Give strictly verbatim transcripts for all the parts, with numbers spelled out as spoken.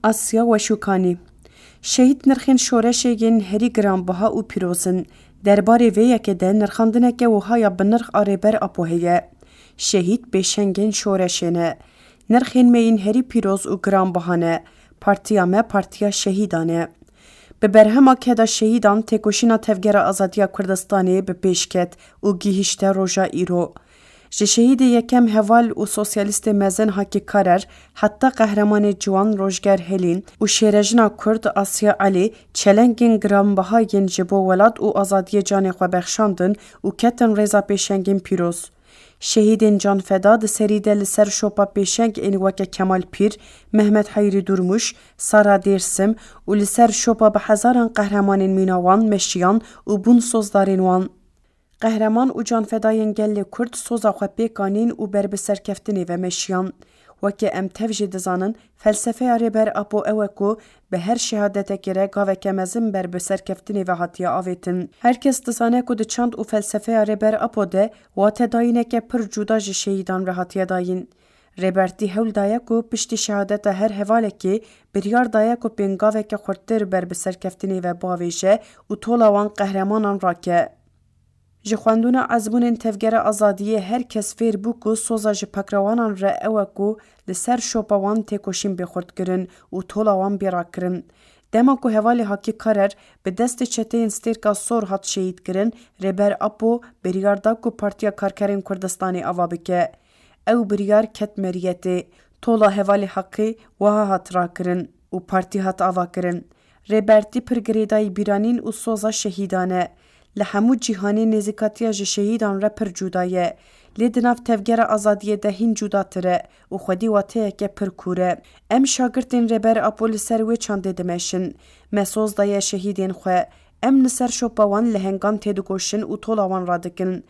Asya Weşûkanî. Şehîd nirxên şoreşê yên herî giranbiha û pîroz in. Derbarê vê yekê de nirxandineke wiha ya bi nirx a Rêber Apo heye. Şehîd pêşengên şoreşê ne. Nirxên me yên herî pîroz û giranbiha ne. Partiya me partiya şehîdan e. Bi berhema keda şehîdan têkoşîna Tevgera Azadiya Kurdistanê bi pêş ket û gihîşte roja îro. Ji şehîdê yekem heval û sosyalîstê mezin Hakî Karer heta qehremanê ciwan Rojger Helîn û şêrejina Kurd Asya Elî çelengên giranbiha yên ji bo welat û azadiyê canê xwe bexşandin û ketin rêza pêşengên pîroz. Şehîdên canfeda di serî de li ser şopa pêşeng ên weke Kemal Pîr, Mehmet Hayrî Durmuş, Sara Dêrsim û li ser şopa bi hezaran qehremanên mîna wan meşiyan û bûn sozdarên wan. Qehreman û canfedayên gelê Kurd soza xwe pêk anîn û ber bi serkeftinê ve meşiyan. Weke em tev jî dizanin, felsefeya Rêber Apo ew e ku bi her şehadetekê re gaveke mezin ber bi serkeftinê ve hatiye avêtin. Her kes dizane ku di çand û felsefeya Rêber Apo de watedayîneke pir cuda ji şehîdan re hatiye dayîn. Rêbertî hewl daye ku piştî şehadeta her hevalekê biryar daye ku pêngaveke xurttir ber bi serkeftinê ve bavêje û tola wan qehremanan rake. Ji xwendûna ezmûnên Tevgera Azadiyê her kes fêr bû ku soza ji pakrewanan re ew e ku li ser şopa wan têkoşîn bê xurtkirin û tola wan bê rakirin. Dema ku hevalê Hakî Karer bi destê çeteyên Stêrka Sor hat şehîdkirin, Rêber Apo biryar da ku Partiya Karkerên Kurdistanê ava bike. Ew biryar ket meriyetê. Tola hevalê Heqî wiha hat rakirin û partî hat avakirin. Rêbertî pir girêdayî bîranîn û soza şehîdan e. Li hemû cîhanê nêzîkatiya ji şehîdan re pir cuda ye. Lê di nav Tevgera Azadiyê de hîn cudatir e û xwedî wateyeke pir kûr e. Em şagirtên Rêber Apo li ser wê çandê dimeşin. Me soz daye şehîdên xwe. Em li ser şopa wan lehengan têdigoşin û tola wan radikin.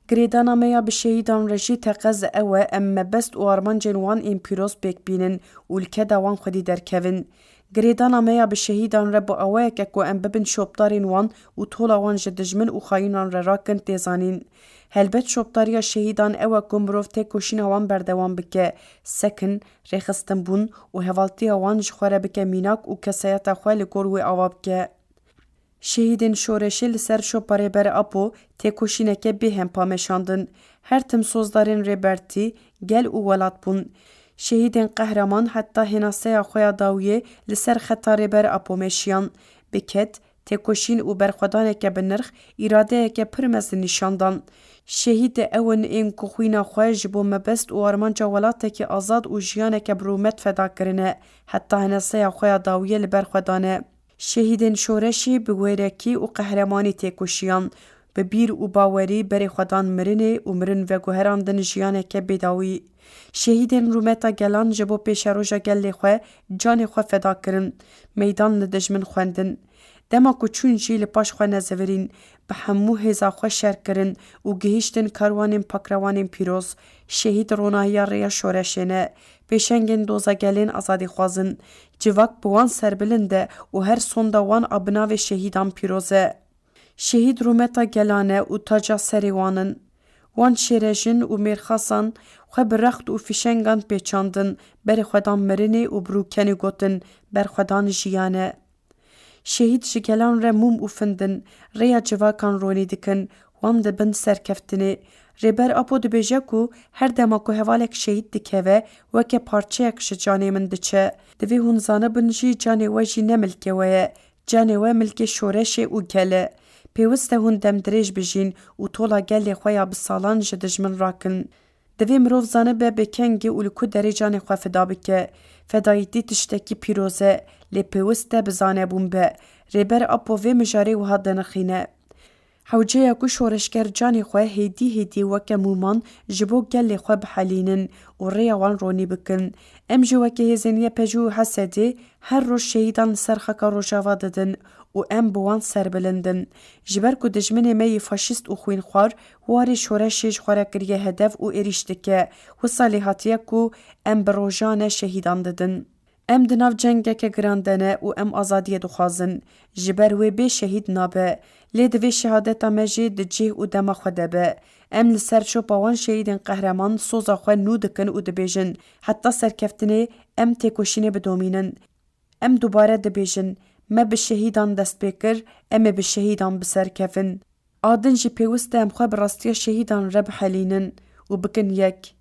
Girêdana me ya bi şehîdan re jî teqez ew e, em mebest û armancên wan ên pîroz pêk bînin û li keda wan xwedî derkevin. Girêdana me ya bi şehîdan re bi awayeke ku em bibin şopdarên wan û tola wan ji dijmin û xayînan re rakin tê zanîn. Helbet şopdariya şehîdan ew e ku mirov têkoşîna wan berdewam bike, sekin, rêxistinbûn û hevaltiya wan ji xwe re bike mînak û kesayeta xwe li gor wê ava bike. Şehîdên şoreşê li ser şopa Rêber Apo têkoşîneke bêhempa meşandin. Her tim sozdarên Rêbertî, gel û welat bûn. Şehîdên qehreman heta hênaseya xwe ya dawiyê li ser xeta Rêber Apo meşiyan. Bi ked, têkoşîn û berxwedaneke bi nirx îradeyeke pir mezin nîşan dan. Şehîd ew in ên ku xwîna xwe ji bo mebest û armanca welatekî azad û jiyaneke bi rûmet feda kirine, heta hênaseya xwe ya dawiyê li ber xwe dane. Şehîdên şoreşê bi wêrekî û qehremanî têkoşiyan, bi bîr û bawerî berê xwe dan mirinê û mirin veguherandin jiyaneke bêdawî. Şehîdên rûmeta gelan ji bo pêşeroja gelê xwe canê xwe feda kirin, meydan li dijmin xwendin. Dema ku çûn jî li paş xwe nezivirîn, bi hemû hêza xwe şer kirin û gihîştin karwanên pakrewanên pîroz. Şehîd ronahiya rêya şoreşê ne, pêşengên doza gelên azadîxwaz in. Civak bi wan serbilind e û her sonda wan a bi navê şehîdan pîroz e. Şehîd rûmeta gelan e û taca serê wan in. Wan şêrejin û mêrxasan xwe bi rext û fîşengan pêçandin, berê xwe dan mirinê û bi rûkenê gotin, berxwedan jiyan e. Şehîd ji gelan re mûm û findin, rêya civakan ronî dikin, wan dibin serkeftinê. Rêber Apo dibêje ku her dema ku hevalek şehîd dikeve, weke parçeyek ji canê min diçe. Divê hûn zanibin jî canê we jî ne milkê we ye. Canê we milkê şoreşê û gel e. Pêwist e hûn demdirêj bijîn û tola gelê xwe ya bi salan ji dijmin rakin. Divê mirov zanibe bi kengî û li ku derê canê xwe fida bike. Fedayîtî tiştekî pîroz e, lê pêwist e bi zanebûn be. Rêber Apo vê mijarê wiha dinirxîne. Hewce ye ku şoreşger canê xwe hêdî hêdî weke mûman ji bo gelê xwe bihelînin û rêya wan ronî bikin. Em jî weke hêzên Y P J û H S D her roj şehîdan li ser xaka Rojava didin û em bi wan serbilind in. Ji ber ku dijminê me yê faşîst û xwînxwar warê şoreşê ji xwe re kiriye hedef û êrîş dike, wisa lê hatiye ku em bi rojane şehîdan didin. Em di nav cengeke giran de ne û em azadiyê dixwazin. Ji ber wê bê şehîd nabe. Lê divê şehadeta me jî di cih û dema xwe de be. Em li ser şopa wan şehîdên qehreman soza xwe nû dikin û dibêjin, heta serkeftinê em têkoşînê bidomînin. Em dubare dibêjin, me bi şehîdan dest pê kir, em ê bi şehîdan bi ser kevin. A din jî pêwist e em xwe bi rastiya şehîdan re bihelînin û bikin yek.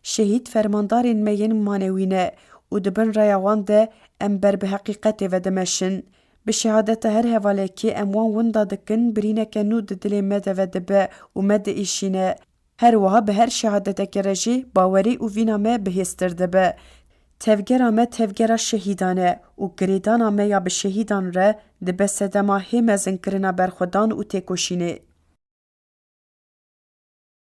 Şehîd fermandarên me yên manewî ne û di bin raya wan de em ber bi heqîqetê ve dimeşin. Bi şehadeta her hevalekê em wan winda dikin, birîneke nû di dilê me de vedibe û me diêşîne. Her wiha bi her şehadeteke re jî bawerî û vîna me bihêztir dibe. Tevgera me tevgera şehîdan e û girêdana me ya bi şehîdan re dibe sedema hê mezinkirina berxwedan û têkoşînê.